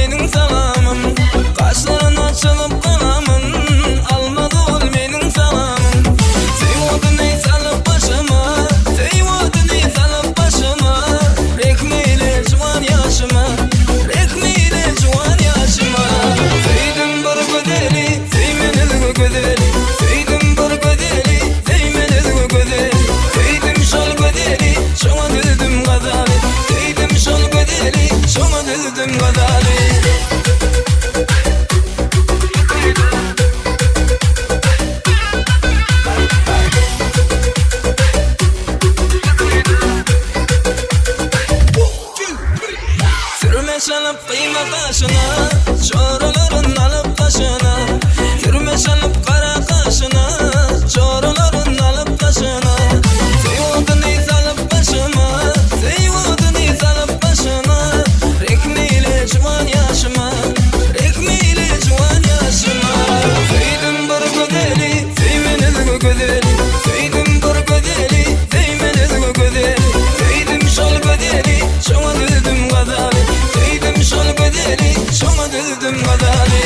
meniň salamym. Gaşlaryna çyzyp galamyn, Almady ol meniň salamym. Söý oduny salyp başyma, Söý oduny salyp başyma, Rehm eýle juwan ýaşyma, Rehm eýle juwan ýaşyma. Söýdüm bir gözeli, Söýmen özge gözeli, Söýdüm bir gözeli, Söýmen özge gözeli. Söýdüm şol gözeli, Şoňa düzdüm gazaly. Söýdüm şol gözeli, Şoňa düzdüm gazaly. Sürme çalyp gyýma gaşyna, Çoralaryn alyp daşyna. Sürme çalyp gara gaşyna, Çoralaryn alyp daşyna. Söý oduny salyp başyma, Söý oduny salyp başyma. Rehm eýle juwan ýaşyma, Rehm eýle juwan ýaşyma. Söýdüm bir gözeli, Söýmen özge gözeli. Söýdüm bir gözeli, Söýmen özge gözeli. Söýdüm şol gözeli, Şoňa düzdüm gazaly. Söýdüm şol gözeli, Şoňa düzdüm gazaly.